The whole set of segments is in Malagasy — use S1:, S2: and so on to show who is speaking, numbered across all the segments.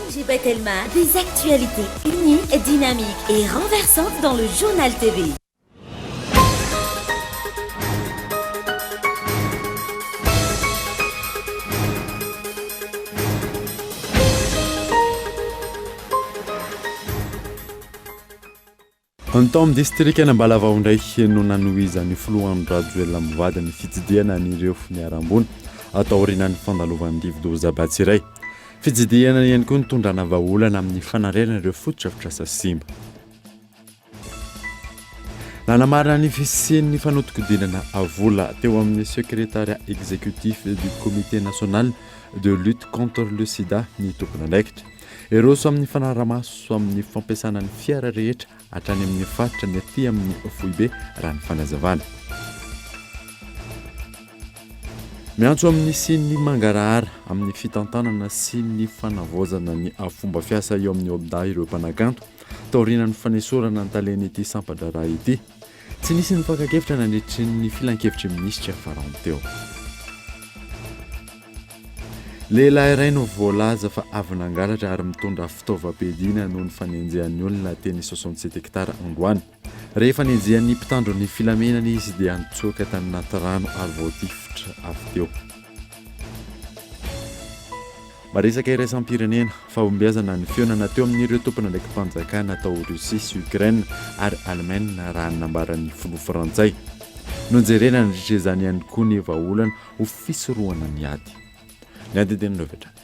S1: ONG Batelma, des actualités uniques, dynamiques et renversantes dans le Journal TV.
S2: Tao amin'ny distrikan'Ambalavao indray no nanohizan'ny filoha Andry Rajoelina mivady ny fitsidihana an'ireo niharam-boina taorian'ny fandalovan'ny rivodoza Batsirai. Fitsidihana ihany koa nitondrana vahaolana amin'ny fanarenana ireo fotodrafitrasa simba. Nanamarina ny fisian'ny fanodikodinana vola teo amin'ny Secrétariat exécutif du Comité national de lutte contre le sida ny tompon'andraikitra. Hiroso amin'ny fanarahamaso amin'ny fampiasana ny fiara rehetra hatrany amin'ny faritra ny aty amin'ny foibe raha ny fanazavana. Miantso amin'ny hisian'ny mangarahara amin'ny fitantanana sy ny fanavaozana ny fomba fiasa eo amin'ny OMDA ireo mpanakanto. Taorian'ny fanesorana ny talen'ity sampan-draharaha ity, tsy nisy ny fakan-kevitra nandritry ny filankevitry ny minisitra farany teo. Lehilahy iray no voalaza fa avy nangalatra ary mitondra fitaovam-piadiana noho ny fanenjehan'ny olona teny 67 hectares androany. Rehefa nenjehan'ny mpitandro ny filaminana izy dia nitsoaka tany anaty rano ary voatifitra avy teo. Maresaka iraisam-pirenena, fahombiazana ny fihaonana teo amin'ireo tompon'andraiki-panjakana tao Russie sy Ukraine ary Alemaina raha ny nambaran'ny filoha frantsay. Nojerena nandritra izany ihany koa ny vahaolana ho fisorohana ny ady. Ny ady dia ny avy hatrany.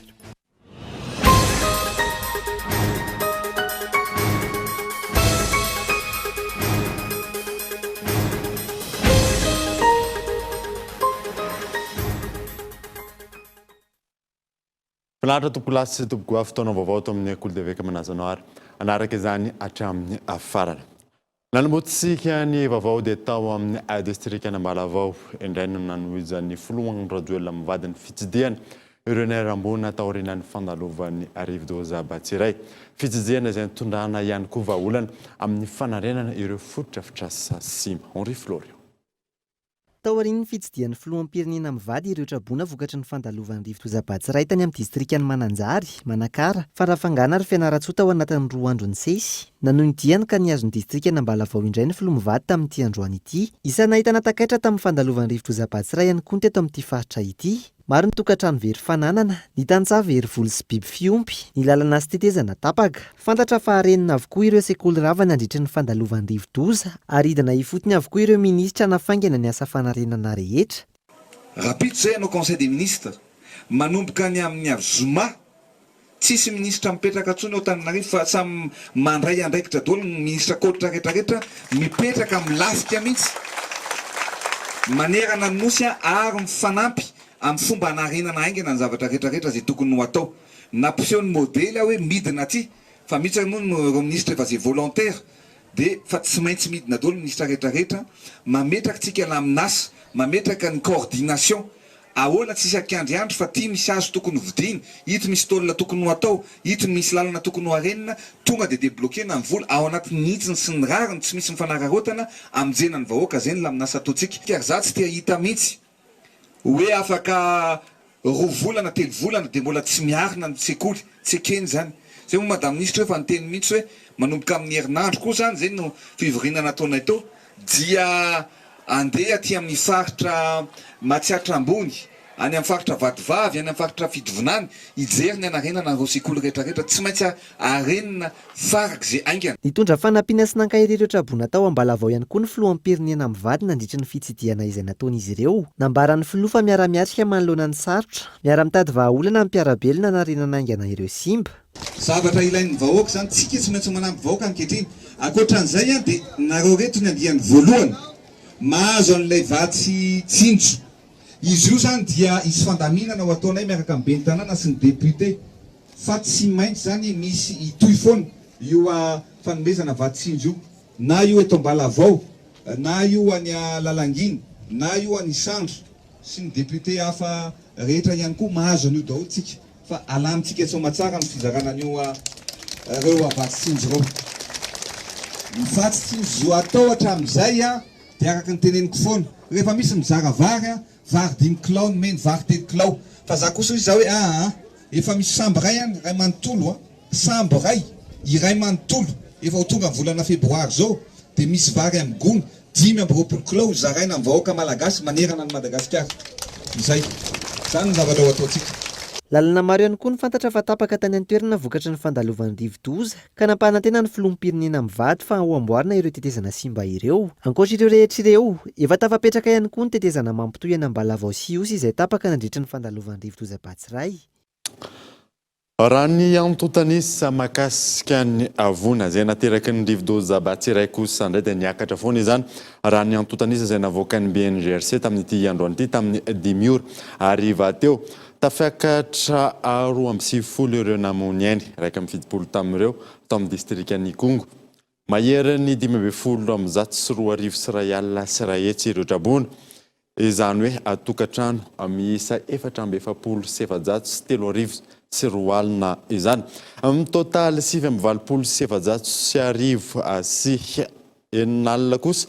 S2: Finaritra tompokolahy sy tompokovavy fotoana vaovao ato amin'ny Kolo TV ka manasa anao ary hanaraka izany hatramin'ny farany. Nanombohantsika ny vaovao dia tao amin'ny distrikan'Ambalavao indray no nanohizan'ny filoha Andry Rajoelina mivady ny fitsidihana ireo niharam-boina taorian'ny fandalovan'ny rivodoza Batsirai. Fitsidihana izay nitondrana ihany koa vahaolana amin'ny fanarenana ireo fotodrafitrasa simba. Henri Florian.
S3: Taorian'ny fitsidihan'ny filoham-pirenena mivady ireo traboina vokatry ny fandalovan'ny rivodoza Batsirai tany amin'ny distrikan'i Mananjary, Manakara, Farafangana ary Fianarantsoa tao anatin'ny roa andro nisesy. Nanohy ny diany ka nihazo ny distrikan'Ambalavao indray ny filoha mivady tamin'ity androany ity. Isan'ny nahitana takaitra tamin'ny fandalovan'ny rivodoza Batsirai ihany koa ny teto amin'ity faritra ity. Maro ny tokantrano very fananana, ny tantsaha very voly sy biby fiompy, ny lalana sy tetezana tapaka. Fantatra fa harenina avokoa ireo sekoly rava nandritry ny fandalovan'ny rivodoza ary hidina ifotony avokoa ireo minisitra hanafaingana ny asa fanarenana rehetra.
S4: Rahampitso izay hanao conseil des ministres, manomboka ny amin'ny avy zoma Tsisy minisitra mipetraka tsony ao Tananarivo fa samy mandray andraikitra daholo ny minisitra coach rehetra rehetra mipetraka milafika mihitsy manerana ny nosy ary mifanampy amin'ny fomba hanarenana haingana ny zavatra rehetra rehetra izay tokony ho atao. Nampiseho ny modely aho hoe midina aty fa mihitsy ary moa ireo minisitra efa izay volontaire dia fa tsy maintsy midina daholo ny minisitra rehetra rehetra mametraka tsika lamin'asa mametraka ny coordination Ahoana tsisy akiandriandry fa ty misy hazo tokony ho vidiana, ito misy tôle tokony ho atao, ito misy lalana tokony ho arenina, tonga dia debloquena ny vola, ao anatin'ny hitsiny sy ny rariny tsy misy mifanararaotana, amonjena ny vahoaka, zay ny lamin'asa ataontsika. Ary za tsy te hahita mihitsy hoe afaka roa volana, telo volana dia mbola tsy miarina ny sekoly, tsy ekena izany. Zay moa madame minisitra efa niteny mihitsy hoe manomboka amin'ny herinandro koa zany, zay no fivoriana nataonay teo, dia Andeha aty amin'ny faritra Matsiatra Ambony, any amin'ny faritra Vatovavy, any amin'ny faritra Fitovinany, hijery ny hanarenana ireo sekoly rehetrarehetra. Tsy maintsy harenina farak'izay haingana.
S3: Nitondra fanampiana sy nankahery ireo traboina tao Ambalavao ihany koa ny filoham-pirenena mivady nandritry ny fitsidihana izay nataon'izy ireo. Nambaran'ny filoha fa miara-miatrika manoloana ny sarotra, miara-mitady vahaolana ny mpiara-belona hanarenana haingana ireo simba.
S4: Zavatra ilain'ny vahoaka izany, tsika tsy maintsy manampy vahoaka ankehitriny. Ankoatran'izay an dia nareo reto ny andiany voalohany mahazo an'ilay vatsy tsinjo. Izy io izany dia hisy fandaminana ho ataonay miaraka amin'ny ben'ny tanàna sy ny député fa tsy maintsy izany misy hitohy foana io fanomezana vatsy tsinjo io na io eto Ambalavao na io any Lalangina na io any Isandra sy ny député hafa rehetra ihany koa mahazo an'io daholo tsika. Fa alamintsika soamatsara ny fizarana an'io ireo vatsy tsinjo ireo. Ny vatsy tsinjo atao hatramin'izay dia araka ny teneniko foana, rehefa misy mizara vary, vary dimy kilao nomeny, vary telo kilao. Fa za kosa hoy za hoe aa, efa misy sambo iray any, iray manontolo an. Sambo iray, iray manontolo, efa ho tonga ny volana febroary izao, dia misy vary amin'ny gony 25 kilao zaraina amin'ny vahoaka malagasy manerana an'i Madagasikara. Izay. Izany ny zavatra ho ataontsika.
S3: Lalana maro ihany koa no fantatra fa tapaka tany an-toerana vokatry ny fandalovan'ny rivodoza, ka nampanantena ny filoham-pirenena mivady fa ho amboarina ireo tetezana simba ireo. Ankoatra ireo rehetra ireo, efa tafapetraka ihany koa ny tetezana mampitohy an'Ambalavao sy Ihosy izay tapaka nandritry ny fandalovan'ny rivodoza Batsirai.
S2: Raha ny antontan'isa mahakasika ny voina izay nateraky ny rivodoza Batsirai kosa indray dia niakatra foana izany raha ny antontan'isa izay navoakan'ny BNGRC tamin'ity androany ity tamin'ny dimy ora hariva teo. Tafiakatra 92 ireo namoy ny ainy, 71 tamin'ireo tao amin'ny distrikan'Ikongo. Maherin'ny 2115 ireo traboina. Izany hoe tokantrano miisa 244 izany. Mitotaly 689 kosa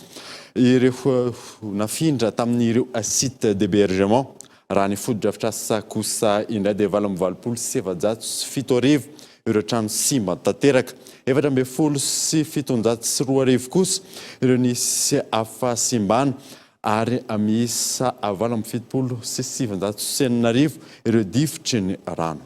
S2: ireo nafindra tamin'ireo sites d'hébergement. Raha ny fotodrafitrasa kosa indray dia 488 ireo trano simba tanteraka. 214 kosa ireo nisy fahasimbana ary miisa 978 ireo difotry ny rano.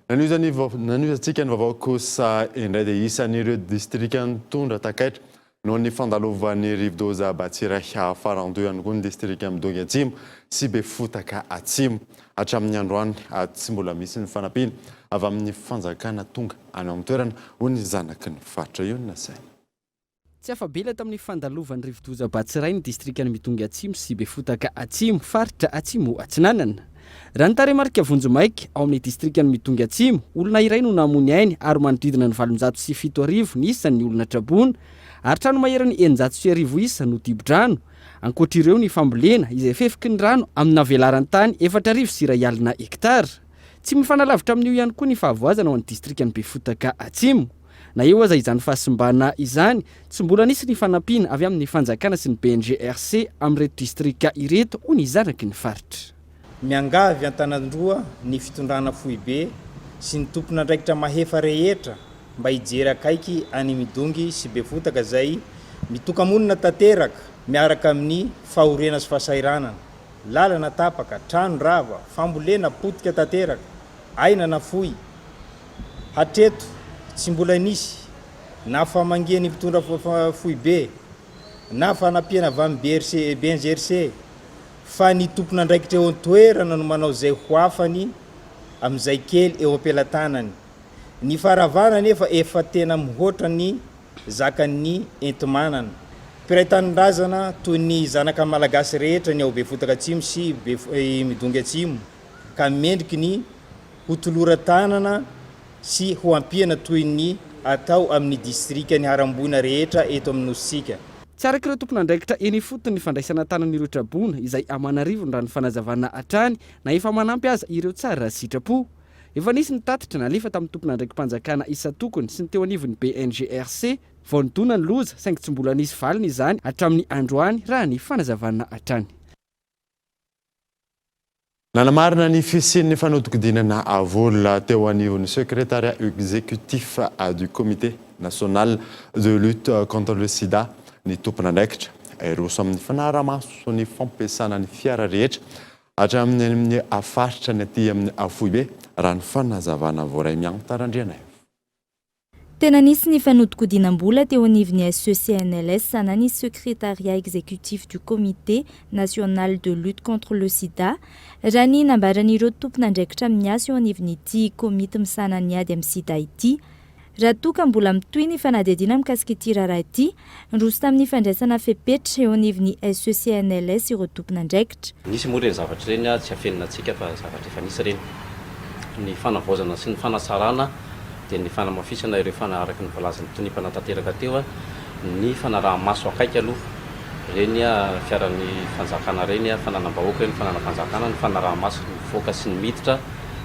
S2: Nanohizantsika ny vaovao kosa indray dia isan'ireo distrika nitondra takaitra noho ny fandalovan'ny rivodoza Batsirai Farandoha ihany koa ny distrika Midongy Atsimo sy Befotaka Atsimo. Hatramin'ny androany tsy mbola misy ny fanampiana avy amin'ny fanjakana tonga any an-toerana, hoy ny zanaky ny faritra io nasaina.
S5: Tsy afa-bela tamin'ny fandalovan'ny rivodoza Batsirai ny distrikan'i Midongy Atsimo sy Befotaka Atsimo, faritra Atsimo Atsinanana. Raha ny tarehimarika vonjimaika, ao amin'ny distrikan'i Midongy Atsimo, olona iray no namoy ny ainy ary manodidina ny 708 ny isan'ny olona traboina ary trano maherin'ny 1600 isa no dibo-drano. Ankoatra ireo ny fambolena izay fefiky ny rano amina velaran-tany 1041 hektara. Tsy mifanalavitra amin'io ihany koa ny fahavoazana ao amin'ny distrikan'i Befotaka Atsimo. Na eo aza izany fahasimbana izany, tsy mbola nisy ny fanampiana avy amin'ny fanjakana sy ny BNGRC amin'ireto distrika ireto, hoy ny zanaky ny faritra.
S6: Miangavy an-tanan-droa ny fitondrana foibe sy ny tompon'andraikitra mahefa rehetra mba hijery akaiky an'i Midongy sy Befotaka izay mitoka-monina tanteraka miaraka amin'ny fahoriana sy fahasahiranana, lalana tapaka, trano rava, fambolena potika tanteraka, aina nafoy. Hatreto, tsy mbola nisy na famangian'ny mpitondra foibe na fanampiana avy amin'ny BRC, BNGRC fa ny tompon'andraikitra eo an-toerana no manao izay ho afany amin'izay kely eo am-pelatanany. Ny faharavana anefa efa tena mihoatra ny zakan'ny enti-manana. Mpiray tanindrazana toy ny zanaka malagasy rehetra ny ao Befotaka Atsimo sy Midongy Atsimo ka mendriky ny ho toloran-tanana sy ho ampiana toy ny atao amin'ny distrika niharam-boina rehetra eto amin'ny Nosintsika.
S5: Tsy araka ireo tompon'andraikitra eny ifotony ny fandraisana an-tanana ireo traboina, izay aman'arivony raha ny fanazavana hatrany, na efa manampy aza ireo tsara sitrapo. Efa nisy ny tatitra nalefa tamin'ny tompon'andraiki-panjakana isan-tokony sy ny teo anivon'ny BNGRC vao nidona ny loza, saingy tsy mbola nisy valiny izany hatramin'ny androany raha ny fanazavana hatrany.
S2: Nanamarina ny fisian'ny fanodikodinana vola teo anivon'ny Secrétariat exécutif du Comité national de lutte contre le sida ny tompon'andraikitra. Hiroso amin'ny fanarahamaso ny fampiasana ny fiara rehetra hatramin'ny any amin'ny faritra ny aty amin'ny foibe, raha ny fanazavana voaray Mianta Randrianaivo.
S1: Tena nisy ny fanodikodinam-bola teo anivon'ny SECNLS na ny Secrétariat Exécutif du Comité National de Lutte Contre le Sida, raha ny nambaran'ireo tompon'andraikitra miasa eo anivon'ity komity misahana ny ady amin'ny sida ity. Raha toa ka mbola mitohy ny fanadihadiana mikasika ity raharaha ity, niroso tamin'ny fandraisana fepetra eo anivon'ny SECNLS ireo tompon'andraikitra.
S7: Nisy moa ireny zavatra ireny, tsy afenina antsika fa zavatra efa nisy ireny. Ny fanavaozana sy ny fanatsarana dia ny fanamafisana ireo fana araka ny voalazan'ny tonia mpanatanteraka teo, ny fanaraha-maso akaiky aloha ireny fiaran'ny fanjakana ireny, fananam-bahoaka ireny, fananam-panjakana, ny fanaraha-maso ny mivoaka sy ny miditra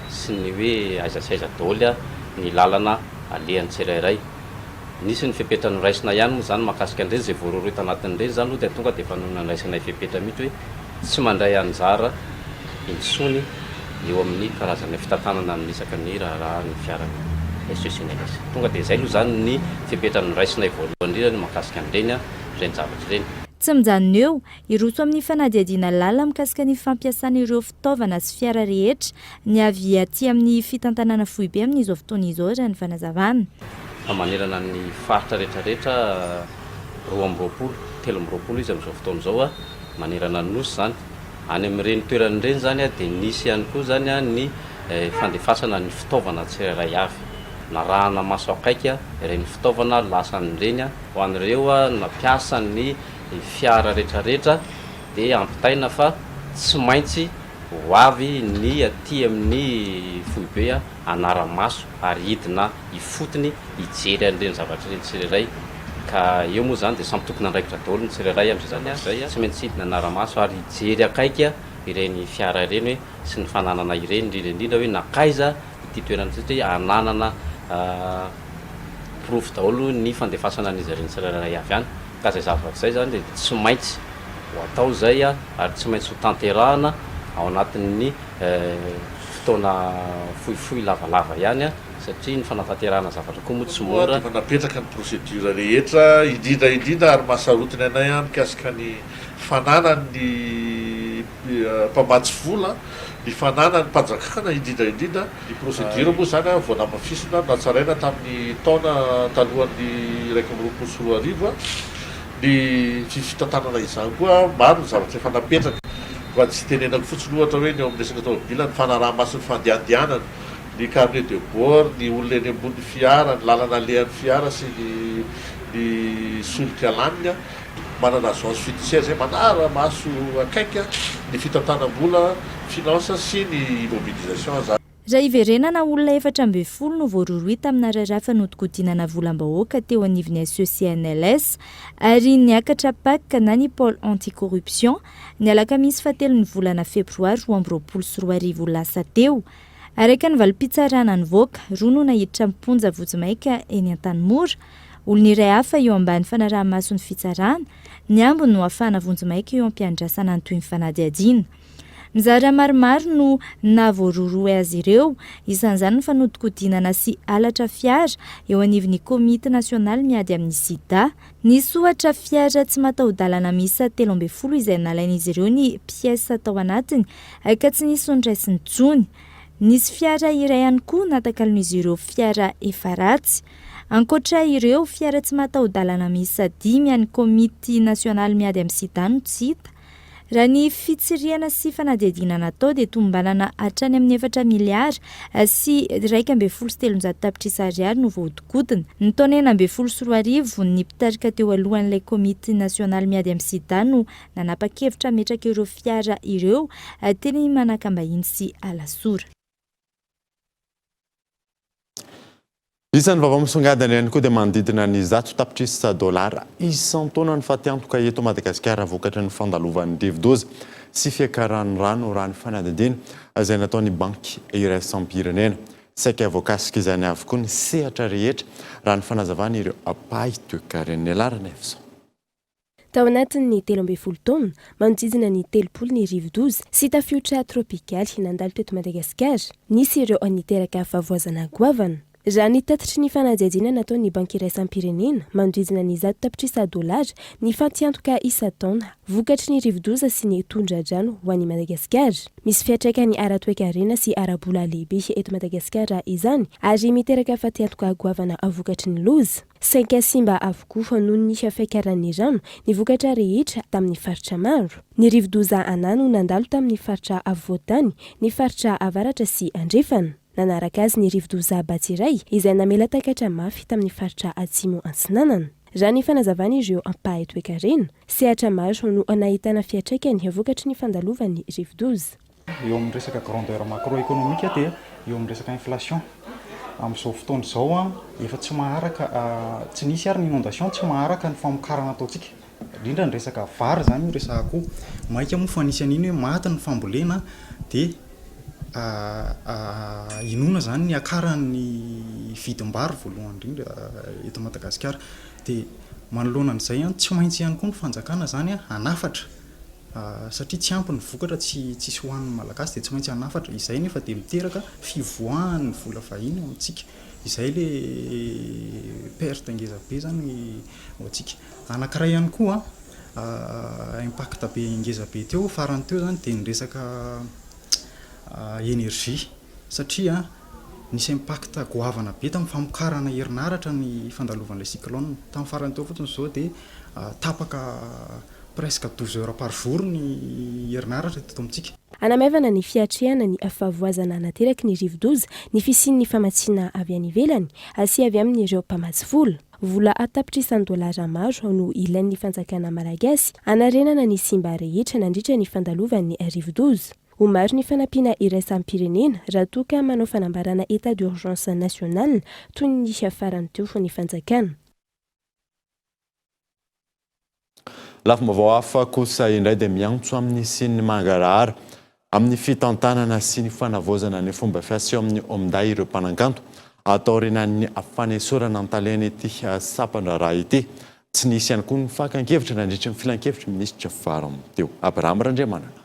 S7: sy ny hoe aiza sy aiza daholo ny lalana alehan'ny tsirairay. Nisy ny fepetra noraisina ihany moa izany mahakasika an'ireny, izay voarohirohy tanatin'ireny izany aloha dia tonga dia efa nandraisanay fepetra mihitsy hoe tsy mandray anjara intsony. eo amin'ny karazana fitantanana ny isaky ny raharahan'ny fiaran'ny SECNLS. Tonga dia izay aloha izany ny fepetra noraisinay voalohany indrindra ny mahakasika an'ireny ireny zavatra ireny.
S1: Tsy mijanona eo, hiroso amin'ny fanadihadiana lalina mikasika ny fampiasana ireo fitaovana sy fiara rehetra ny avy aty amin'ny fitantanana foibe amin'izao fotoana izao, raha ny fanazavana.
S7: Fa manerana ny faritra rehetra rehetra 22, 23 izy amin'izao fotoana izao, manerana ny Nosy izany. Any amin'ireny toerana ireny izany dia nisy ihany koa izany ny fandefasana ny fitaovana tsirairay avy. Narahana maso akaiky ireny fitaovana lasany ireny. Ho an'ireo nampiasa ny fiara rehetrarehetra dia ampitaina fa tsy maintsy ho avy ny aty amin'ny foibe hanara-maso ary hidina ifotony hijery an'ireny zavatra ireny tsirairay ka eo moa izany dia samy tompon'andraikitra daholo ny tsirairay amin'izay zavatra izay, tsy maintsy hidina hanara-maso ary hijery akaiky ireny fiara ireny hoe sy ny fananana ireny indrindra indrindra hoe nankaiza ity toerana ity satria ananana porofo daholo ny fandefasana an'izy ireny tsirairay avy any ka izay zavatra izay izany dia tsy maintsy ho atao izay ary tsy maintsy ho tanterahana ao anatin'ny fotoana fohifohy lavalava ihany satria ny fanatanterahana zavatra koa moa tsy mora.
S8: Efa napetraka ny procédure rehetra, indrindra indrindra ary mahasarotiny anay mikasika ny fananan'ny mpamatsy vola, ny fananan'ny mpanjakana indrindra indrindra. Ny procédure moa izany vao namafisina, natsaraina tamin'ny taona talohan'ny 2021. Ny fitantanana izany koa, maro ny zavatra efa napetraka. Fa tsy tenenako fotsiny ohatra hoe ny eo amin'ny resaka taomobilina, ny fanaraha-maso ny fandehandehanana, ny carnet de bord, ny olona eny ambony fiara, ny lalana alehan'ny fiara sy ny ny solika laniny. Manana agence fiduciaire izay manara-maso akaiky ny fitantanam-bola, finance, sy ny immobilisation izany.
S1: Raha hiverenana, olona 14 no voarohirohy tamina raharaha fanodikodinana volam-bahoaka teo anivon'ny SECNLS ary niakatra Pac na ny Pôle Anti-Corruption ny alakamisy fahatelon'ny volana febroary 2022 lasa teo. Araka ny valim-pitsarana nivoaka, roa no naiditra am-ponja vonjimaika eny Antanimora, olona iray hafa eo ambany fanaraha-mason'ny fitsarana, ny ambiny no hafahana vonjimaika eo am-piandrasana ny tohin'ny fanadihadiana. Mizara maromaro no nahavoarohirohy azy ireo, isan'izany ny fanodikodinana sy halatra fiara eo anivon'ny Komity nasionaly miady amin'ny sida. Nisy ohatra fiara tsy mataho-dalana miisa 13 izay nalain'izy ireo ny pièces tao anatiny ka tsy nisy noraisiny intsony. Nisy fiara iray ihany koa natakalon'izy ireo fiara efa ratsy. Ankoatra ireo, fiara tsy mataho-dalana miisa dimy an'ny Komity nasionaly miady amin'ny sida no tsy hita. Raha ny fitsirihana sy fanadihadiana natao dia tombanana hatrany amin'ny efatra miliara sy 311 tapitrisa ariary no voahodinkodina. Ny taona 2016, ny mpitarika teo alohan'ilay komity nasionaly miady amin'ny sida no nanapa-kevitra hametraka ireo fiara ireo teny Manakambahiny sy Alasora.
S2: Isan'ny vaovao misongadina ihany koa dia manodidina ny 100 tapitrisa dolara isan-taona ny fatiantoka eto Madagasikara vokatry ny fandalovan'ny rivodoza sy fiakaran'ny rano raha ny fanadihadiana izay nataon'ny Banky iraisam-pirenena. Saika voakasika izany avokoa ny sehatra rehetra raha ny fanazavan'ireo mpahay toekarena. Nialarana Evson.
S9: Tao anatin'ny 13 taona, manodidina ny 30 ny rivodoza sy tafiotra tropikaly nandalo teto Madagasikara. Nisy ireo niteraka fahavoazana goavana. Raha ny tatitry ny fanadihadiana nataon'ny Banky iraisam-pirenena, manodidina ny 100 tapitrisa dolara ny fatiantoka isan-taona vokatry ny rivodoza sy ny tondra-drano ho an'i Madagasikara. Misy fiantraikany ara-toekarena sy ara-bola lehibe eto Madagasikara izany ary miteraka fatiantoka goavana vokatry ny loza. Saika simba avokoa noho ny fiakaran'ny rano ny vokatra rehetra tamin'ny faritra maro. Ny rivodoza Ana no nandalo tamin'ny faritra afovoan-tany, ny faritra avaratra sy andrefana. Nanaraka azy ny rivodoza Batsirai izay namela takatra mafy tamin'ny faritra atsimo antsinanana. Raha ny fanazavan'ireo mpahay toekarena, sehatra maro no nahitana fiantraikany vokatry ny fandalovan'ny rivodoza.
S10: Eo amin'ny resaka grandeur macro-économique dia eo amin'ny resaka inflation. Amin'izao fotoana izao efa tsy maharaka, tsy nisy ary ny inondation, tsy maharaka ny famokarana ataontsika. Indrindra ny resaka vary izany io resahako io. Mainka moa fa nisy an'iny hoe maty ny fambolena dia inoana izany ny hiakaran'ny vidim-bary voalohany indrindra eto Madagasikara. Dia manoloana an'izay, tsy maintsy ihany koa ny fanjakana izany hanafatra. Satria tsy ampy ny vokatra tsy tsisy hohanin'ny Malagasy dia tsy maintsy hanafatra. Izay nefa dia miteraka fivoahan'ny vola vahiny ao amintsika. Izay le perte ngeza be zany ho antsika. Anankiray ihany koa impact be ngeza be teo farany teo zany dia ny resaka énergie satria nisy impact goavana be tamin'ny famokarana herinaratra ny fandalovan'ilay cyclone. Tamin'ny farany teo fotsiny izao dia tapaka presque 12 heures par jour ny herinaratra teto amintsika.
S9: Hanamaivana ny fiatrehana ny fahavoazana nateraky ny rivodoza ny fisian'ny famatsiana avy any ivelany sy avy amin'ireo mpamatsy vola. Vola an-tapitrisany dolara maro no ilain'ny fanjakana malagasy hanarenana ny simba rehetra nandritra ny fandalovan'ny rivodoza. Ho maro ny fanampiana iraisam-pirenena raha toa ka manao fanambarana état d'urgence national toy ny farany teo ny fanjakana.
S2: Lafim-baovao hafa kosa indray dia miantso amin'ny hisian'ny mangarahara amin'ny fitantanana sy ny fanavaozana ny fomba fiasa eo amin'ny OMDA ireo mpanakanto taorianan'ny fanesorana ny talen'ity sampan-draharaha ity. Tsy nisy ihany koa ny fakan-kevitra nandritra ny filankevitry ny minisitra farany teo. Abraham Randriamanana.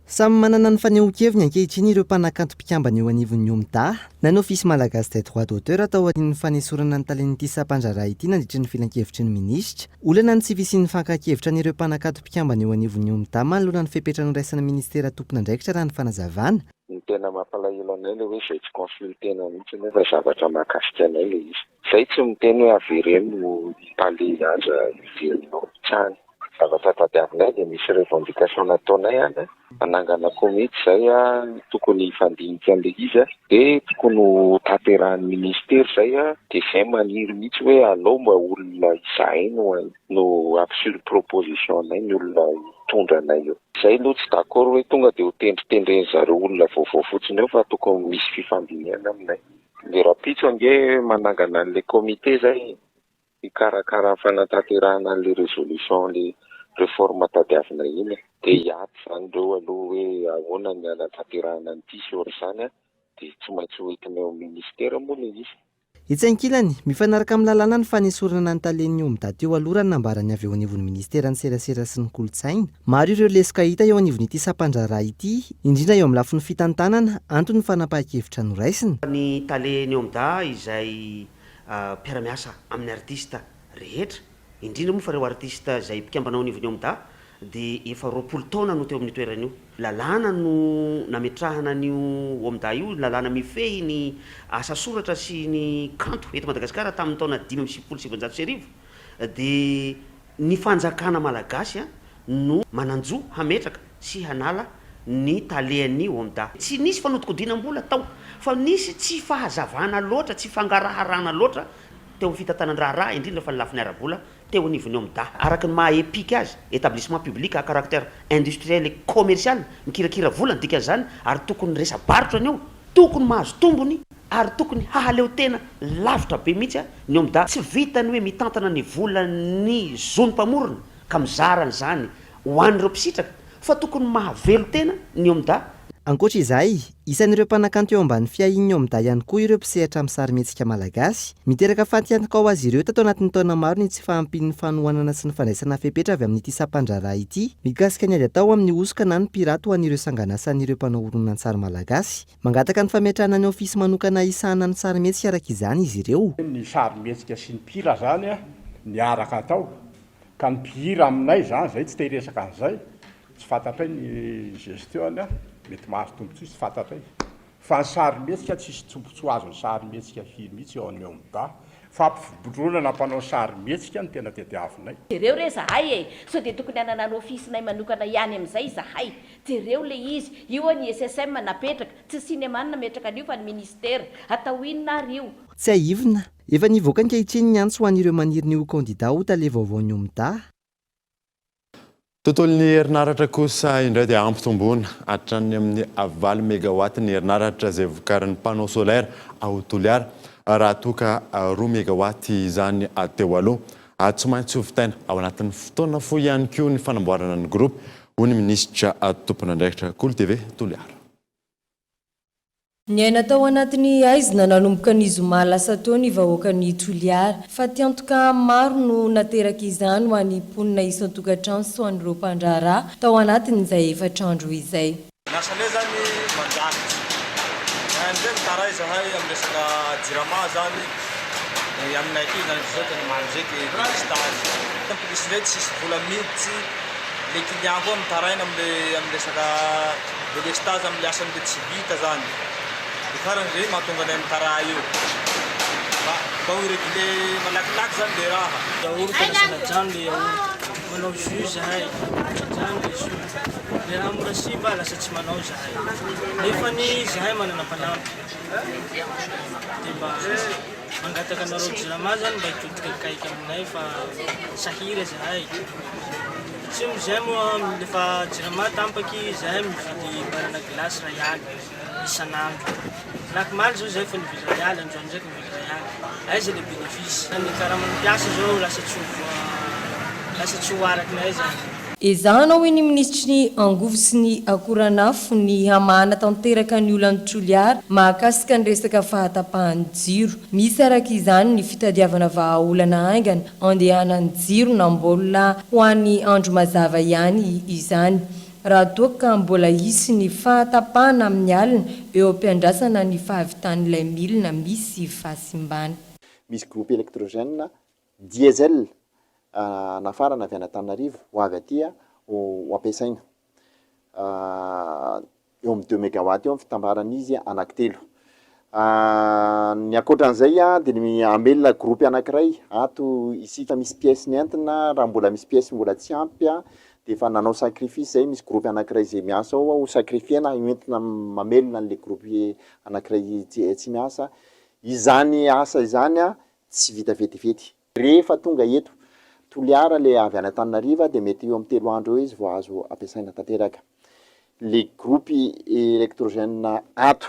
S3: Samy manana ny fanehoan-keviny ankehitriny ireo mpanakanto mpikambana eo anivon'ny OMDA, na ny Office Malagasy des Droits d'Auteur taorian'ny fanesorana ny talen'ity sampan-draharaha ity nandritry ny filankevitry ny minisitra. Olana ny tsy fisian'ny fankan-kevitra an'ireo mpanakanto mpikambana eo anivon'ny OMDA manoloana ny fepetra noraisin'ny minisitera tompon'andraikitra raha ny fanazavana.
S11: Ny tena mampalahelo anay le hoe zay tsy consulter-na mihitsy nefa zavatra mahakasika anay le izy. Zay tsy miteny hoe avereno i tale aza hiverina ao tsany. Zavatra tadiavinay dia misy revendication nataonay any, hanangana komity izay tokony hifandinika an'ilay izy dia tokony ho tanterahan'ny ministera izay dia izay maniry mihitsy hoe alao mba olona izahay no no hampiseho proposition anay ny olona hitondra anay eo. Izay aloha tsy d'accord hoe tonga dia ho tendritendren'ny zareo olona vaovao fotsiny eo fa tokony misy fifandinihana aminay. Dia rahampitso ange manangana an'ilay comité izay e. hikarakara ny fanatanterahana an'ilay résolution le réforme tadiavina iny e. Dia hiady izany ireo aloha hoe ahoana ny hanatanterahana an'ity sy ohatr'izany an, dia tsy maintsy ho entina eo amin'ny ministera moa ilay izy.
S3: Etsy ankilany, mifanaraka amin'ny lalàna ny fanesorana ny talen'ny OMDA teo aloha raha ny nambaran'ny avy eo anivon'ny minisiteran'ny Serasera sy ny Kolontsaina. Maro ireo lesoka hita eo anivon'ity sampan-draharaha ity, indrindra eo amin'ny lafiny fitantanana, antony ny fanapahan-kevitra noraisina.
S12: Ny talen'ny OMDA izay mpiara-miasa amin'ny artista rehetra, indrindra moa fa ireo artista izay mpikambana ao anivon'ny OMDA dia efa 20 taona no teo amin'io toerana io. Lalàna no nametrahana an'io OMDA io, lalàna mifehy ny asa soratra sy ny kanto eto Madagasikara tamin'ny taona 1995 dia Ny fanjakana malagasy no manan-jo hametraka sy hanala ny talehan'ny OMDA. Tsy nisy fanodikodinam-bola tao fa nisy tsy fahazavana loatra, tsy fangaraharana loatra teo amin'ny fitantanan-draharaha, indrindra fa ny lafiny ara-bola teo anivon'ny OMDA. Araka ny maha EPIC azy, Établissement Public à Caractère Industriel et Commercial, mikirakira vola ny dikan'izany ary tokony resa-barotra ny eo. Tokony mahazo tombony ary tokony hahaleo tena lavitra be mihitsy ny OMDA. Tsy vitan'ny hoe mitantana ny volan'ny zon'ny mpamorona ka mizara an'izany ho an'ireo mpisitraka fa tokony mahavelon-tena ny OMDA.
S3: Ankoatra izay, isan'ireo mpanakanto eo ambany fiahian'ny OMDA ihany koa ireo mpisehatra amin'ny sarimihetsika malagasy. Miteraka fatiantoka ho azy ireo tato anatin'ny taona maro ny tsy fahampian'ny fanohanana sy ny fandraisana fepetra avy amin'ity sampan-draharaha ity mikasika ny ady atao amin'ny hosoka na ny piraty ho an'ireo sanganasan'ireo mpanao horonantsary malagasy. Mangataka ny fametrahana ny ofisy manokana hisahana ny sarimihetsika araka izany izy ireo.
S13: Ny sarimihetsika sy ny mpihira zany miaraka atao ka ny mpihira aminay zany zay tsy te hiresaka an'izay, tsy fantatray ny gestion-ny mety mahazo tombotsoa izy tsy fantatray. Fa ny sarimihetsika tsisy tombotsoa azon'ny sarimihetsika firy mihitsy eo amin'ny OMDA. Fampivondronana mpanao sarimihetsika no tena tediavinay.
S14: Jereo re zahay e! Sao dia tokony hanana ny office-nay manokana ihany amin'izay izahay? Jereo le izy, io anie SSM napetraka, tsy cinéma no nametraka an'io fa ny ministera. Atao inona ary io?
S3: Tsiahivina, efa nivoaka ankehitriny ny antso ho an'ireo maniry ny ho kandida ho tale vaovaon'ny OMDA.
S2: Tontolon'ny herinaratra kosa indray dia ampitomboina hatrany amin'ny 8 megawatt ny herinaratra izay vokarin'ny panneau solaire ao Toliara raha toa ka 2 megawatt izany teo aloha. Tsy maintsy ho vitaina ao anatin'ny fotoana fohy ihany koa ny fanamboarana ny groupe, hoy ny minisitra tompon'andraikitra Kolo TV Toliara.
S15: Niaina tao anatin'ny haizina nanomboka ny zoma lasa teo ny vahoakan'i Toliara. Fatiantoka maro no naterak'izany ho an'ny mponina isan-tokantrano sy ho an'ireo mpandraharaha tao anatin'izay efatr'andro izay.
S16: Ny asanay zany mandrafitra. Zahay amizay mitaray zahay am resaka jirama zany ny aminay aty zany zao tena mahandreky delestage. En plus ndray tsisy vola miditsy, le client koa mitaraina amle am resaka delestage amle asany le tsy vita zany. De farany zay mahatonga anay mitaray io. Mba mba ho regle malakilaky zany le raha.
S17: Yaourt lasa najanona le yaourt. Manao jus zahay, najanona le jus. Le raha mora simba lasa tsy manao zahay. Nefany zahay manana mpanampy. De mba mangataka anareo jirama zany mba hitodika akaiky aminay fa sahira zahay. Tsy zay moa lefa jirama tampaky zahay mividy barana glace ray aly isan'andro. Lakimaly zao zahay fa nividy ray aly, androany ndraiky mividy ray aly. Aiza le bénéfice? Ny karaman'ny mpiasa zao lasa tsy ho lasa tsy ho arakinay zany.
S15: Ezahana hoy ny minisitry ny Angovo sy ny Akoranafo ny hamahana tanteraka ny olan'i Toliara mahakasika ny resaka fahatapahan'ny jiro. Misy araka izany ny fitadiavana vahaolana haingana andehanan'ny jiro na mbola ho an'ny andro mazava ihany izany raha toa ka mbola hisy ny fahatapahana amin'ny alina eo am-piandrasana ny fahavitan'ilay milina misy fahasimbana.
S18: Misy groupe électrogène Diesel nafarana avy any Antananarivo ho avy aty ho ampiasaina. Eo amin'ny deux megawatt eo ny fitambaran'izy anankitelo. Ny ankoatran'izay dia ny hamelona groupe anankiray ato isika misy pièce nentina, raha mbola misy pièce mbola tsy ampy dia efa nanao sacrifice zay, misy groupe anankiray izay miasa ao ho sacrifier-na hoentina mamelona an'ilay groupe anankiray tsy miasa. Izany asa izany Tsy vita vetivety. Rehefa tonga eto Toliara le avy any Antananarivo dia mety eo amin'ny telo andro eo izy vao azo ampiasaina tanteraka. Le groupe électrogène ato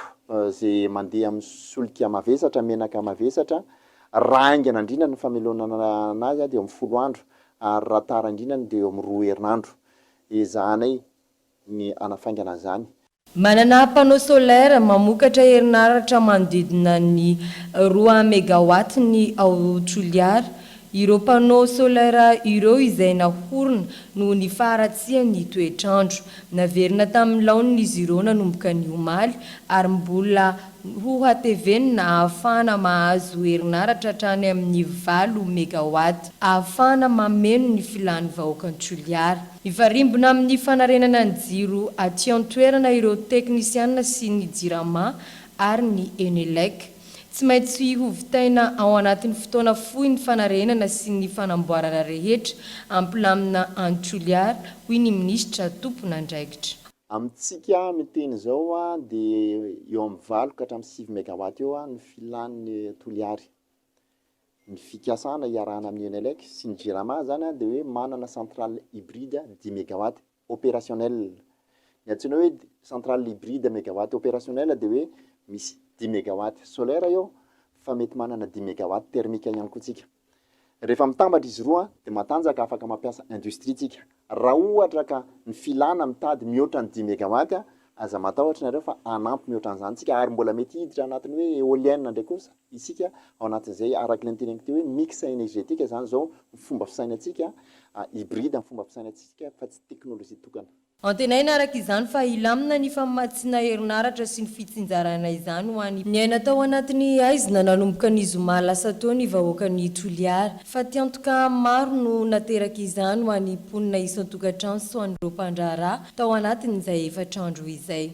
S18: ze mandeha amin'ny solika mavesatra, menaka mavesatra, raha haingana indrindra ny famelonana anazy dia eo amin'ny folo andro ary raha tara indrindra dia eo amin'ny roa herinandro. Ezahanay ny hanafaingana an'izany.
S15: Manana panneau solaire mamokatra herinaratra manodidina ny roa megawatt ny ao Toliara. Ireo panneau solaire ireo izay nahorina noho ny faharatsian'ny toetr'andro. Naverina tamin'ny laoniny izy ireo nanomboka ny omaly ary mbola hohatevenina ahafahana mahazo herinaratra hatrany amin'ny valo megawatt ahafahana mameno ny filan'ny vahoakan'i Toliara. Mifarimbona amin'ny fanarenana ny jiro aty an-toerana ireo teknisianina sy ny Jirama ary ny Enelec. Tsy maintsy hovitaina ao anatin'ny fotoana fohy ny fanarenana sy ny fanamboarana rehetra hampilamina an'i Toliara, hoy ny minisitra tompon'andraikitra.
S18: Amintsika miteny izao dia eo amin'ny valo ka hatramin'ny sivy megawatt eo ny filan'ny Toliary. Ny fikasana iarahana amin'ny Enelec sy ny Jirama izany dia hoe manana centrale hybride dix megawatt opérationnel. Ny antsoina hoe centrale hybride megawatt opérationnel dia hoe misy dix megawatt solaire eo fa mety manana dix megawatt thermique ihany koa tsika. Rehefa mitambatra izy roa dia matanjaka afaka mampiasa industrie tsika. Raha ohatra ka ny filana mitady mihoatra ny dix megawatt, aza matahotra nareo fa hanampy mihoatra an'izany tsika ary mbola mety hiditra anatin'ny hoe eolienne indray kosa isika ao anatin'izay araka ilay noteneniko teo hoe mix énergétique izany izao ny fomba fisainantsika, hybride ny fomba fisainantsika fa tsy teknolojia tokana.
S15: Antenaina araka izany fa hilamina ny famatsiana herinaratra sy ny fitsinjarana izany ho an'ny. Niaina tao anatin'ny haizina nanomboka ny zoma lasa teo ny vahoakan'i Toliara. Fatiantoka maro no naterak'izany ho an'ny mponina isan-tokantrano sy ho an'ireo mpandraharaha tao anatin'izay efatra andro izay.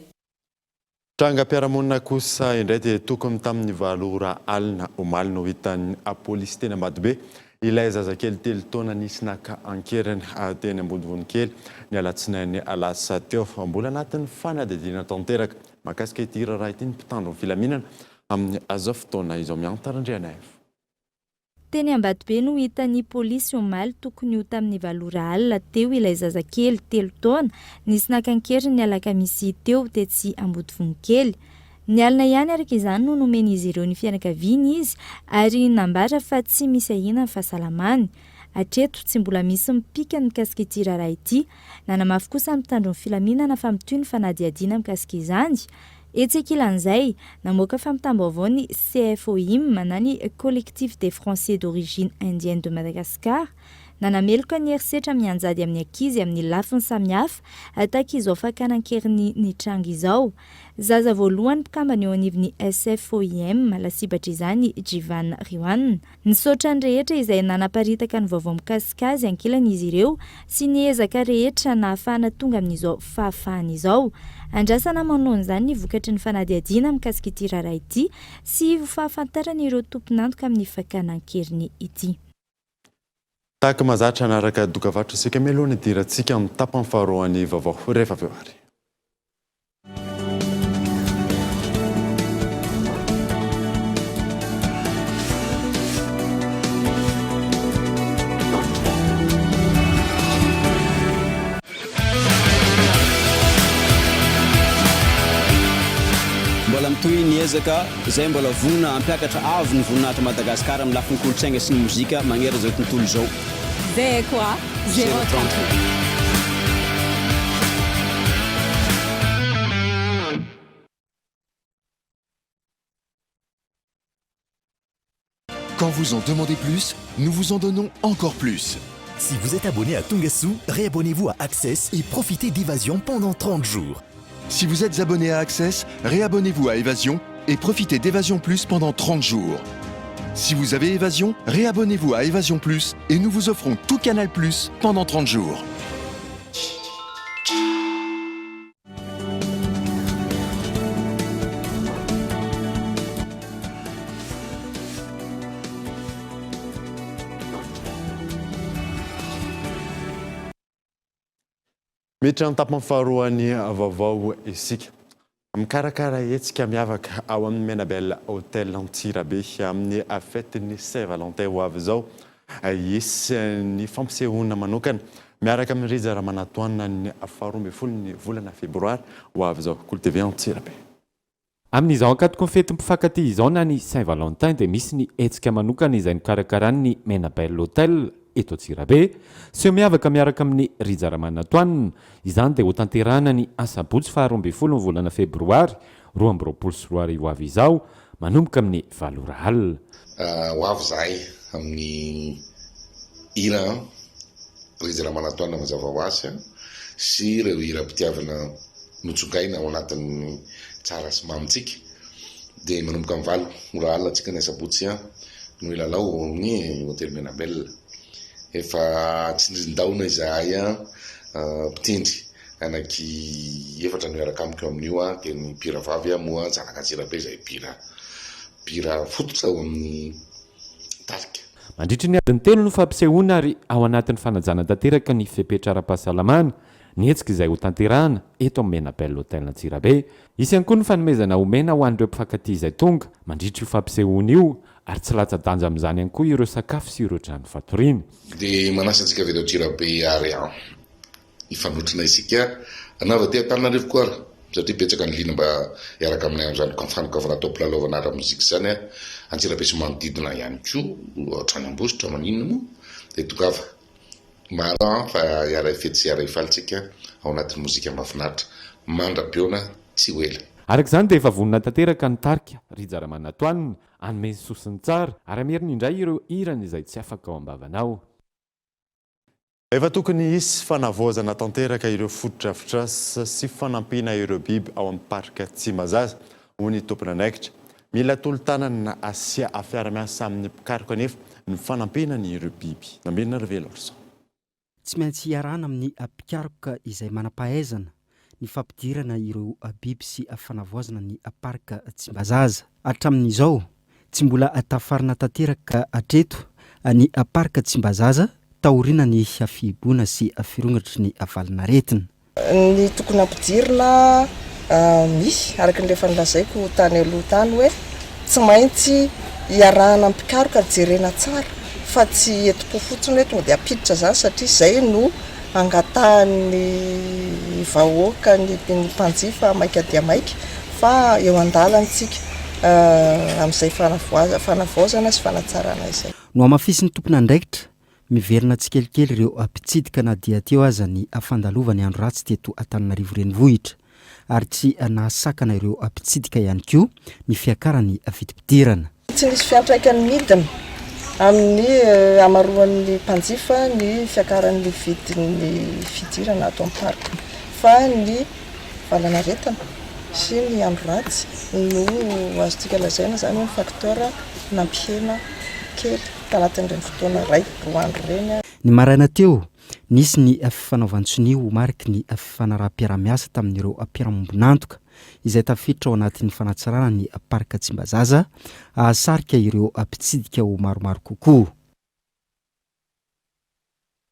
S2: Trangam-piarahamonina kosa indray dia tokony tamin'ny valo ora alina omaly no hitan'ny polisy teny Ambatobe ilay zazakely telo taona nisy naka an-keriny teny Ambodivonikely ny alatsinainy lasa teo. Mbola anatin'ny fanadihadiana tanteraka mahakasika ity raharaha ity ny mpitandro ny filaminana amin'izao fotoana izao. Miantara Andrianaivo.
S1: Teny Ambatobe no hitan'ny polisy omaly tokony ho tamin'ny valo ora alina teo ilay zazakely telo taona nisy naka an-keriny ny alakamisy teo tetsy Ambodivonikely. Ny alina ihany araka izany no nomen'izy ireo ny fianakaviany izy ary nambara fa tsy misy ahiana ny fahasalamany. Hatreto, tsy mbola misy mipika ny mikasika ity raharaha ity. Nanamafy kosa ny mpitandro ny filaminana fa mitohy ny fanadihadiana mikasika izany. Etsy ankilan'izay, namoaka fampitam-baovao ny CFOIM na ny Collectif des Français d'Origine Indienne de Madagascar, nanameloka ny herisetra mianjady amin'ny ankizy amin'ny lafiny samihafa tahaka izao fakana an-keriny nitranga izao. Zaza voalohany mpikambana eo anivon'ny SFOIM lasibatr'izany i Jivan Riwan. Nisaotra ny rehetra izay nanaparitaka ny vaovao mikasika azy ankilany izy ireo sy ny ezaka rehetra nahafahana tonga amin'izao fahafahana izao. Andrasana manoloana izany ny vokatry ny fanadihadiana mikasika ity raharaha ity sy ho fahafantarana ireo tompon'antoka amin'ny fakana an-keriny ity.
S2: Tahaka mahazatra hanaraka dokavarotra isika mialoha ny hidirantsika amin'ny tapany faharoan'ny vaovao rehefa avy eo ary.
S19: Mbola mitohy ny ezaka izay mbola vonona hampiakatra avo ny voninahitr'i Madagasikara amin'ny lafiny kolontsaina sy ny mozika manerana izao tontolo izao.
S20: Zay haiko a, zéro 38.
S21: Quand vous en demandez plus, nous vous en donnons encore plus.
S22: Si vous êtes abonné à Tungasu, réabonnez-vous à Access et profitez d'Evasion pendant 30 jours.
S21: Si vous êtes abonné à Access, réabonnez-vous à Evasion et profitez d'Evasion Plus pendant 30 jours. Si vous avez Evasion, réabonnez-vous à Evasion Plus et nous vous offrons tout Canal Plus pendant 30 jours.
S2: Miditra ny tapany faharoan'ny vaovao isika. Mikarakara hetsika miavaka ao amin'ny Menabel Hotel Antsirabe amin'ny fetin'ny Saint Valentin ho avy izao. Hisy ny fampisehoana manokana miaraka amin'i Rija Ramanantoanina ny faharoa ambin'ny folon'ny volana febroary ho avy izao. Kolo TV Antsirabe.
S23: Amin'izao ankatoky ny fetin'ny mpifankatia izao na ny Saint Valentin dia misy ny hetsika manokana izay nokarakaran'ny Menabel Hotel eto Antsirabe. Seho miavaka miaraka amin'i Rija Ramanantoanina. Izany dia hotanterahina ny asabotsy faharoa ambin'ny folo ny volana febroary 2022 avy izao, manomboka amin'ny valo ora alina.
S24: Ho avy izahay amin'ny hira Rija Ramanantoanina mazava ho azy sy ireo hiram-pitiavana notsongaina ao anatin'ny tsara sy mamintsika dia manomboka amin'ny valo ora alina tsika ny asabotsy no hilalao ao amin'ny Hotely Menabel. Efa tsindrin-daona izahay mpitendry anaky efatra no hiaraka amiko amin'io dia ny mpihira vavy moa zanak'Antsirabe izay mpihira mpihira fototra ao amin'ny tarika.
S23: Mandritry ny adiny telo ny fampisehoana ary ao anatin'ny fanajana tanteraka ny fepetra ara-pahasalamana ny hetsika izay hotanterahana eto amin'ny Menabel Hotel Antsirabe. Hisy ihany koa ny fanomezana omena ho an'ireo mpifankatia izay tonga mandritra io fampisehoana io ary tsy latsa-danja amin'izany ihany koa ireo sakafo sy ireo trano fatoriana.
S24: Dia manasa antsika avy eto Antsirabe ary hifanotrona isika na avy aty Antananarivo koa ary satria betsaka ny liana mba hiaraka aminay amin'izany fanokafana taom-pilalaovana ara-mozika izany Antsirabe sy manodidina ihany koa hatrany Ambositra maninona moa dia tongava maro an fa hiara-hifety sy hiara-hifaly tsika ao anatin'ny mozika mahafinaritra mandra-pihaona tsy ho ela.
S23: Araka izany dia efa vonona tanteraka ny tarika Rija Ramanantoanina hanome ny soa sy ny tsara ary hamerina indray ireo hirany izay tsy afaka ao am-bavanao.
S2: Efa tokony hisy fanavaozana tanteraka ireo fotodrafitrasa sy fanampiana ireo biby ao amin'ny Parc Tsimbazaza, hoy ny tompon'andraikitra. Mila tolo-tanana sy fiara-miasa amin'ny mpikaroka anefa ny fanampiana ny ireo biby. Nambinina Ravelorison.
S5: Tsy maintsy iarahana amin'ny mpikaroka izay manam-pahaizana ny fampidirana ireo biby sy fanavaozana ny Parc Tsimbazaza. Hatramin'izao, Tsy mbola tafarina tanteraka hatreto ny Parc Tsimbazaza taorian'ny fihibohana sy firongatry ny valanaretina.
S25: Ny tokony hampidirina misy, araka ny efa nolazaiko tany aloha tany hoe tsy maintsy iarahana amin'ny mpikaroka jerena tsara fa tsy entim-po fotsiny hoe tonga dia hampiditra izany satria izay no angatahan'ny vahoaka, ny mpanjifa maika dia maika. fa eo an-dalana isika amin'izay fanavaozana sy fanatsarana izay.
S5: Nohamafisin'ny tompon'andraikitra, miverina tsikelikely ireo mpitsidika na dia teo aza ny fandalovan'ny andro ratsy teto Antananarivo Renivohitra.
S4: ary tsy nahasakana ireo mpitsidika ihany koa ny fiakaran'ny vidim-pidirana.
S25: Tsy nisy fiantraikany midina amin'ny hamaroan'ny mpanjifa ny fiakaran'ny vidin'ny fidirana ato amin'ny parc fa ny valanaretina sy ny andro ratsy no azontsika lazaina izany hoe ny facteur nampihena kely tanatin'ireny fotoana iray, roa andro ireny.
S4: Ny maraina teo, nisy ny fifanaovan-tsonia ho mariky ny fifanaraham-piarahamiasa tamin'ireo mpiara-mombon'antoka izay tafiditra ao anatin'ny fanatsarana ny Parc Tsimbazaza hahasarika ireo mpitsidika ho maromaro kokoa.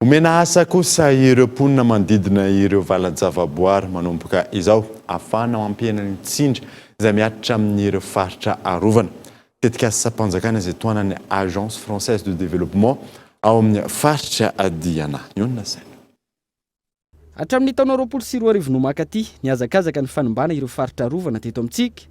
S2: Omena asa kosa ireo mponina manodidina ireo valan-javaboary manomboka izao, ahafahana mampihena ny tsindry izay mihatra amin'ireo faritra arovana. Tetikasam-panjakana izay tohanan'ny Agence Française de Développement ao amin'ny faritra Diana. Nionona saina.
S5: Hatramin'ny taona 2020 no mankaty, nihazakazaka ny fanimbana ireo faritra arovana teto amintsika.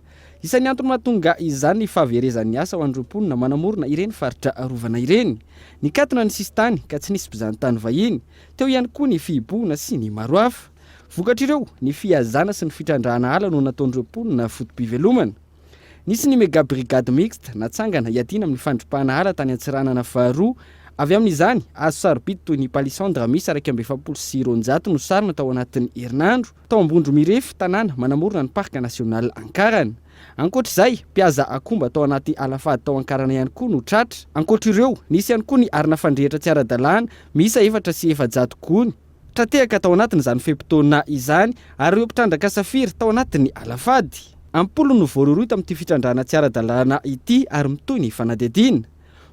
S5: Isan'ny antony mahatonga izany ny fahaverezan'ny asa ho an'ireo mponina manamorona ireny faritra arovana ireny. Nikatona ny sisintany ka tsy nisy mpizahantany vahiny. Teo ihany koa ny fihibohana sy ny maro hafa. Vokatr'ireo, ny fihazana sy ny fitrandrahana ala no nataon'ireo mponina foto-pivelomana. Nisy ny Mega Brigade Mixte natsangana hiadiana amin'ny fandripahana ala tany Antsiranana faharoa. Avy amin'izany, hazo sarobidy toy ny palissandre miisa 241 no sarona tao anatin'ny herinandro, tao Ambondromirefy, tanàna manamorona ny Parc National Ankarana. Ankoatra izay, mpihaza akomba tao anaty alafady tao Ankarana ihany koa no tratra. Ankoatra ireo, nisy ihany koa ny arina fandrehitra tsy ara-dalàna miisa 404 gony. Tra-tehaka tao anatin'izany fe-potoana izany ary ireo mpitrandraka safiry tao anatin'ny alafady. Am-polony no voarohirohy tamin'ity fitrandrahana tsy ara-dalàna ity ary mitohy ny fanadihadiana.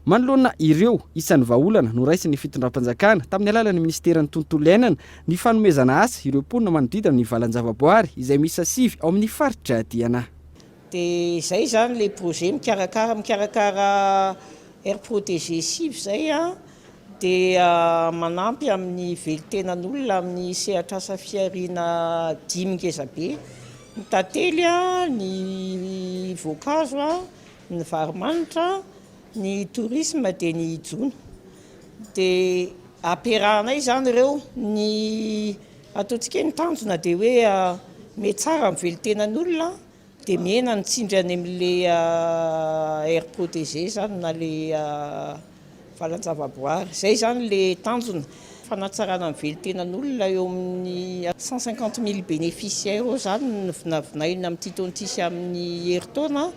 S5: Manoloana ireo, isan'ny vahaolana noraisin'ny fitondram-panjakana tamin'ny alalan'ny minisiteran'ny tontolo iainana ny fanomezana asa ireo mponina manodidina ny valan-javaboary izay miisa sivy ao amin'ny faritra Diana.
S6: Dia izay izany ilay projet mikarakara mikarakara aire protégée sivy izay an. Dia manampy amin'ny velon-tenan'olona amin'ny sehatr'asa fihariana dimy ngezabe, ny tantely, ny voankazo, ny vary manitra, ny tourisme dia ny jono. Dia ampiarahanay izany ireo, ny ataontsika hoe ny tanjona dia hoe mihatsara ny velon-tenan'olona. Dia mihena ny tsindry any amin'ilay aire protégée izany na ilay valan-javaboary. Izay izany ilay tanjona. Fanatsarana ny velon-tenan'olona eo amin'ny 150 mille bénéficiaires eo izany no vinavinaina amin'ity taona ity sy amin'ny herintaona.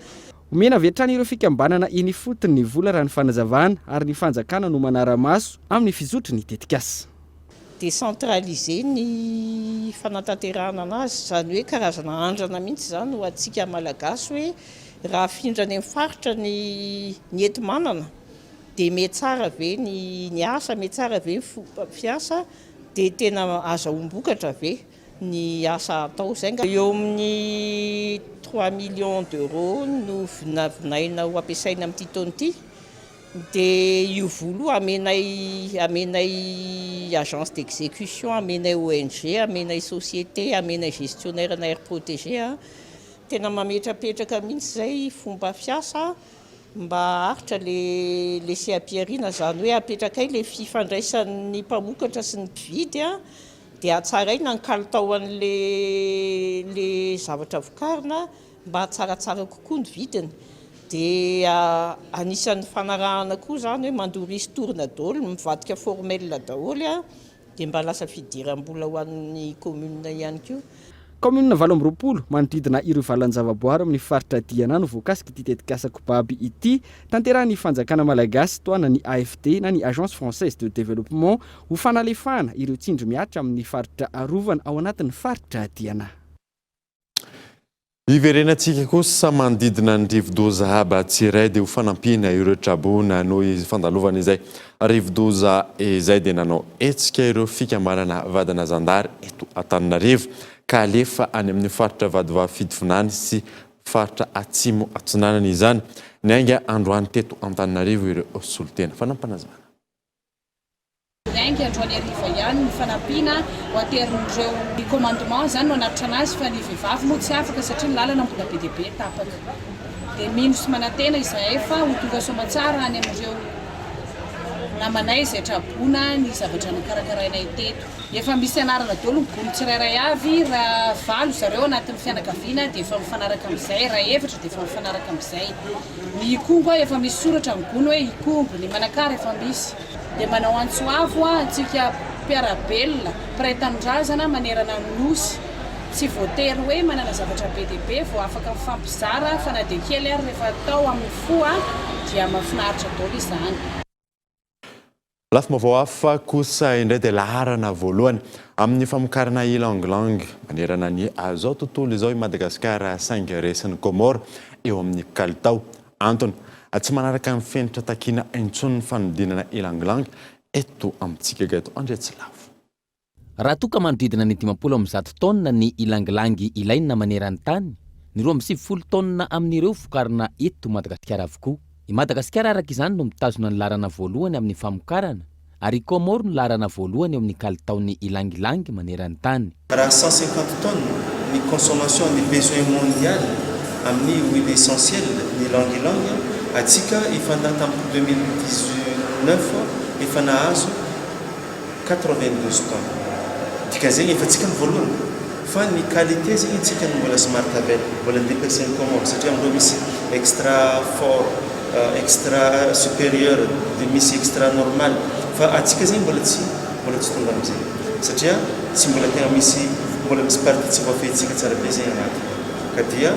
S5: Omena avy hatrany ireo fikambanana eny ifotony ny vola raha ny fanazavana ary ny fanjakana no manara-maso amin'ny fizotry ny tetikasa.
S6: Décentraliser ny fanatanterahana anazy, izany hoe karazana andrana mihitsy izany ho antsika Malagasy hoe raha afindra any amin'ny faritra ny ny enti-manana dia mihatsara ve ny ny asa, mihatsara ve ny fomba fiasa, dia tena azahoam-bokatra ve ny asa atao. Izay angamba eo amin'ny trois millions d'euros no vinavinaina ho ampiasaina amin'ity taona ity. Dia io vola io amenay amenay agence d'exécution, amenay ONG, amenay société, amenay gestionnaire na aire protégée a. Tena mametrapetraka mihitsy izay fomba fiasa mba haharitra le le seha-pihariana, izany hoe apetrakay le fifandraisan'ny mpamokatra sy ny mpividy a, dia hatsaraina ny kalitao an'le le zavatra vokarina. Mba hahatsaratsara kokoa ny vidiny dia anisan'ny fanarahana koa izany hoe mandoa ristourne daholo, mivadika formel daholo dia mba lasa fidiram-bola ho an'ny commune ihany koa.
S5: Kaominina 28 manodidina ireo valan-javaboary amin'ny faritra Diana no voakasik'ity tetikasa Kobaby ity, tanterahin'ny fanjakana malagasy tohanan'ny AFD na ny Agence Française de Développement ho fanalefahana ireo tsindry mihatra amin'ny faritra arovana ao anatin'ny faritra Diana.
S2: Hiverenantsika kosa manodidina ny rivodoza Batsirai dia ho fanampiana ireo traboina noho izy fandalovana izay rivodoza izay dia nanao hetsika ireo fikambanana vadina zandary eto Antananarivo ka alefa any amin'ny faritra Vatovavy Fitovinany sy faritra Atsimo Atsinanana izany. Niainga androany teto Antananarivo ireo solontena. Fanampinazavana.
S7: Niainga androany hariva ihany ny fanampiana ho aterin'ireo ny commandement izany no hanatitra anazy fa ny vehivavy moa tsy afaka satria ny lalana mbola be dia be tapaka. Dia mino sy manantena izahay fa ho tonga soamatsara any amin'ireo namanay izay traboina ny zavatra nokarakarainay teto. Efa misy anarana daholo ny gony tsirairay avy, raha valo zareo anatin'ny fianakaviana dia efa mifanaraka amin'izay, raha efatra dia efa mifanaraka amin'izay. Ny Ikongo efa misy soratra ny gony hoe Ikongo, ny Manakara efa misy. Dia manao antso avo antsika mpiara-belona, mpiray tanindrazana manerana ny Nosy. Tsy voatery hoe manana zavatra be dia be vao afaka mifampizara fa na dia kely ary rehefa atao amin'ny fo dia mahafinaritra daholo izany.
S2: Lafim-baovao hafa kosa indray dia laharana voalohany amin'ny famokarana ylang-ylang manerana ny izao tontolo izao i Madagasikara saingy resin'i Comores eo amin'ny kalitao. Antony, tsy manaraka ny fenitra takiana intsony ny fanodinana ylang-ylang eto amintsika eto Andriatsilavo.
S8: Raha toa ka manodidina ny 150 taonina ny ylang-ylang ilaina maneran-tany, ny 92 taonina amin'ireo vokarina eto Madagasikara avokoa. I Madagasikara araka izany no mitazona ny laharana voalohany amin'ny famokarana ary i Kaomoro no laharana voalohany eo amin'ny kalitaon'ny ylang-ylang maneran-tany.
S9: Raha 150 tonnes ny consommation ny besoin mondial amin'ny huile essentielle ny ylang-ylang, atsika efa na tamin'ny 2019 efa nahazo 92 tonnes. Dikan'izegny efa tsika no voalohany fa ny qualité zegny tsika no mbola somary tavela, mbola nidepasser ny Comores satria amindreo misy extra fort, extra supérieur de misy extra normal fa atsika zegny mbola tsy mbola tsy tonga amizay satria tsy mbola tegna misy mbola misy partie tsy voafehintsika tsara be zegny agnatiny ka dia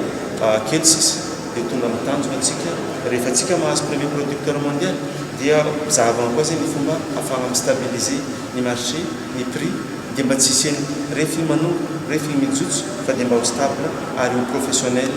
S9: kely sisa dia tonga amin'ny tanjona tsika rehefa tsika mahazo premier producteur mondial dia zahavagna koa zegny ny fomba ahafahagna mi-stabiliser ny marché, ny prix dia mba tsy hisian'ny refiny manompo, refiny mijotso fa dia mba ho stable ary ho professionnel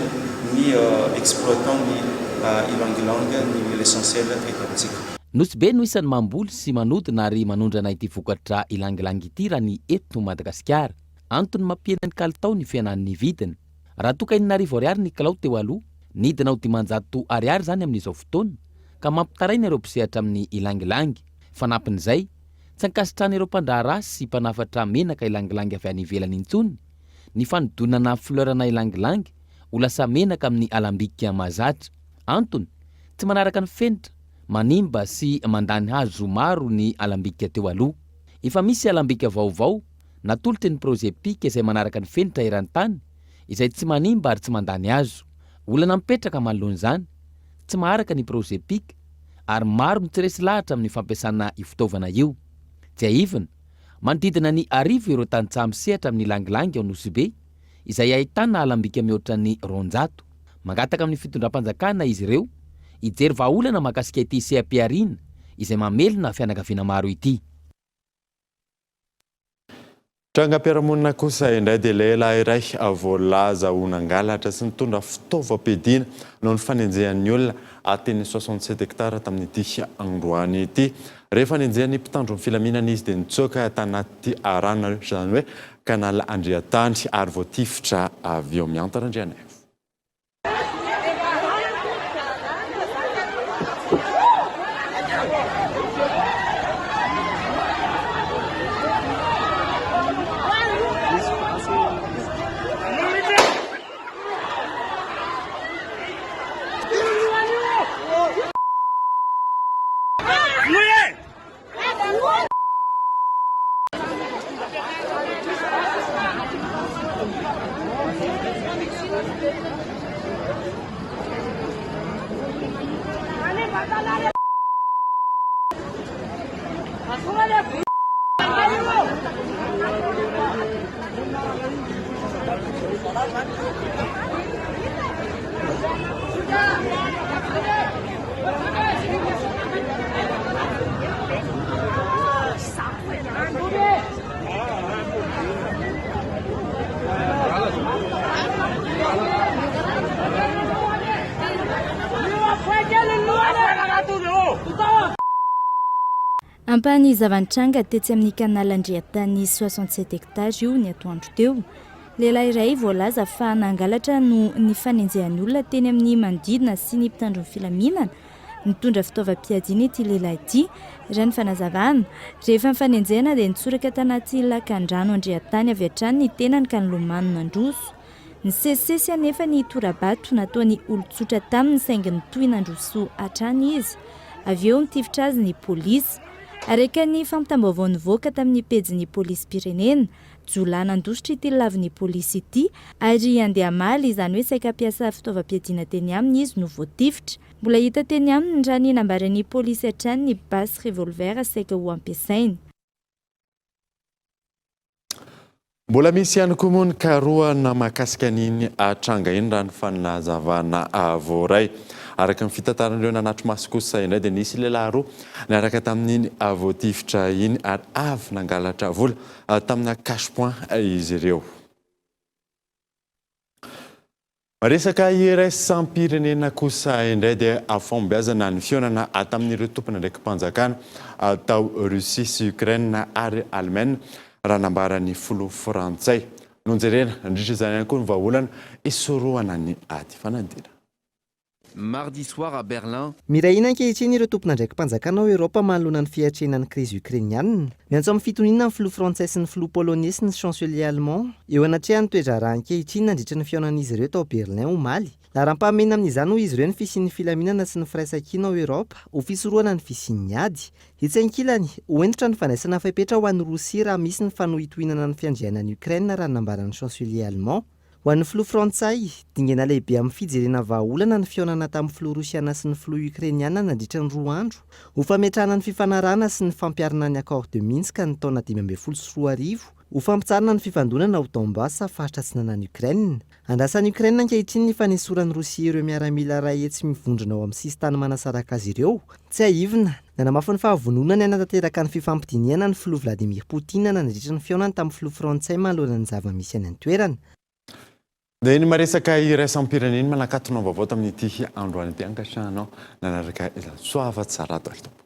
S9: ny exploitant ny ylang ylang, ny huile essentielle eto amintsika.
S8: Nosy Be no isan'ny mamboly sy manodina ary manondrana ity vokatra ylang ylang ity raha ny eto Madagasikara. Antony mampihena ny kalitao ny fihenan'ny vidiny. Raha toa ka 6000 ariary ny kilao teo aloha, nidina ho 500 ariary izany amin'izao fotoana, ka mampitaraina ireo mpisehatra amin'ny ylang-ylang. Fanampin'izay, tsy ankasitrahan'ireo mpandraharaha sy mpanafatra menaka ylang-ylang avy any ivelany intsony ny fanodonana fleur-na ylang-ylang ho lasa menaka amin'ny alambic mahazatra. Antony, tsy manaraka ny fenitra, manimba sy mandany hazo maro ny alambic teo aloha. Efa misy alambic vaovao natolotry ny projet pic izay manaraka ny fenitra eran-tany, izay tsy manimba ary tsy mandany hazo. Olana mipetraka manoloana izany, tsy maharaka ny projet pic ary maro ny tsy resy lahatra amin'ny fampiasana io fitaovana io. Tsiahivina, manodidina ny arivo ireo tantsaha misehatra amin'ny langilangy ao Nosy Be, izay ahitana alambika mihoatra ny 200. Mangataka amin'ny fitondram-panjakana izy ireo hijery vahaolana mahakasika ity seha-pihariana izay mamelona fianakaviana maro ity.
S2: Trangam-piarahamonina kosa indray dia lehilahy iray voalaza ho nangalatra sy nitondra fitaovam-piadiana noho ny fanenjehan'ny olona teny 67 hectares tamin'ity androany ity. Rehefa nenjehan'ny mpitandro ny filaminana izy dia nitsoaka tanaty rano, izany hoe canal Andriantany ary voatifitra avy eo. Miantara Andrianaivo.
S1: Ampahan'ny zava-nitranga tetsy amin'ny Canal Andriantany 67 hectares io ny atoandro teo. Lehilahy iray voalaza fa nangalatra no nifanenjehan'ny olona teny amin'ny manodidina sy ny mpitandro ny filaminana. Nitondra fitaovam-piadiana ity lehilahy ity, raha ny fanazavana. Rehefa nifanenjehana dia nitsoraka tanaty lakan-drano Andriantany avy hatrany ny tenany ka nilomano nandroso. Nisesisesy anefa ny tora-bato nataon'ny olon-tsotra taminy saingy nitohy nandroso hatrany izy. Avy eo nitifitra azy ny polisy. Araka ny fampitam-baovao nivoaka tamin'ny pejin'ny polisim-pirenena, jiolahy nandositra ity lavin'ny polisy ity ary handeha hamaly, izany hoe saika hampiasa fitaovam-piadiana teny aminy izy no voatifitra. Mbola hita teny aminy raha ny nambaran'ny polisy hatrany ny basy revolver saika ho ampiasainy.
S2: Mbola misy ihany koa moa ny karohana mahakasika an'iny tranga iny raha ny fanazavana voaray. Araka ny fitantaran'ireo nanatri-maso kosa indray dia nisy lehilahy roa niaraka tamin'iny voatifitra iny ary avy nangalatra vola tamina cash point izy ireo. Resaka iraisam-pirenena kosa indray dia fahombiazana ny fihaonana tamin'ireo tompon'andraiki-panjakana tao Russie sy Ukraine ary Alemaina, raha nambaran'ny filoha frantsay. Nojerena nandritra izany ihany koa ny vahaolana hisorohana ny ady fanadina.
S10: Mardi soir à Berlin.
S3: Miray hina ankehitriny ireo tompon'andraiki-panjakana ao Eoropa manoloana ny fiatrehana ny krizy Ukrainiana. Miantso amin'ny fitoniana ny filoha frantsay sy ny filoha poloney sy ny chancelier allemand eo anatrehan'ny toe-draharaha ankehitriny nandritra ny fihaonan'izy ireo tao Berlin omaly. Laharam-pahamehana amin'izany hoy izy ireo ny fisian'ny filaminana sy ny firaisankina ao Eoropa ho fisorohana ny fisian'ny ady. Etsy ankilany, ho hentitra ny fandraisana fepetra ho an'i Rosia raha misy ny fanohitohinana ny fiandrianan'i Ukraine raha ny nambaran'ny chancelier allemand. Ho an'ny filoha frantsay, dingana lehibe amin'ny fijerena vahaolana ny fihaonana tamin'ny filoha rosiana sy ny filoha ukrainiana nandritra ny roa andro, ho fametrahana ny fifanarahana sy ny fampiharana ny Accord de Minsk ny taona 2015, ho fampitsaharana ny fifandonana ao Donbass, faritra atsinanan'i Ukraine. Andrasan'i Ukraine ankehitriny ny fanesoran'i Rosia ireo miaramila 100 mivondrona ao amin'ny sisintany manasaraka azy ireo. Tsiahivina, nanamafy ny fahavononany hanatanteraka ny fifampidinihana ny filoha Vladimir Poutine nandritra ny fihaonany tamin'ny filoha frantsay manoloana ny zava-misy any an-toerana.
S2: Dia ny maresaka iraisam-pirenena manakatona vaovao tamin'ity androany ity ankasitrahanao nanaraka izany. Soava tsara daholo tompoko.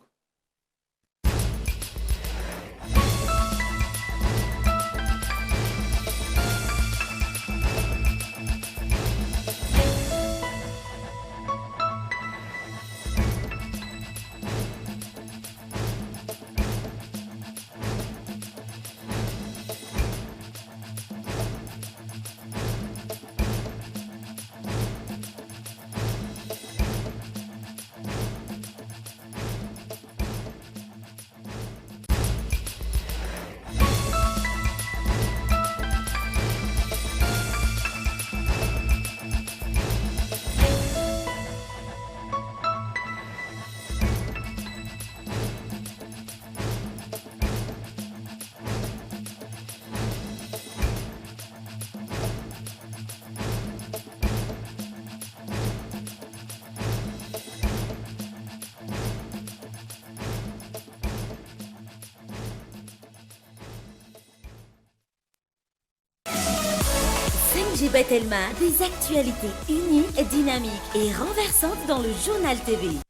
S1: 5G by Telma, des actualités uniques, dynamiques et renversantes dans le journal TV.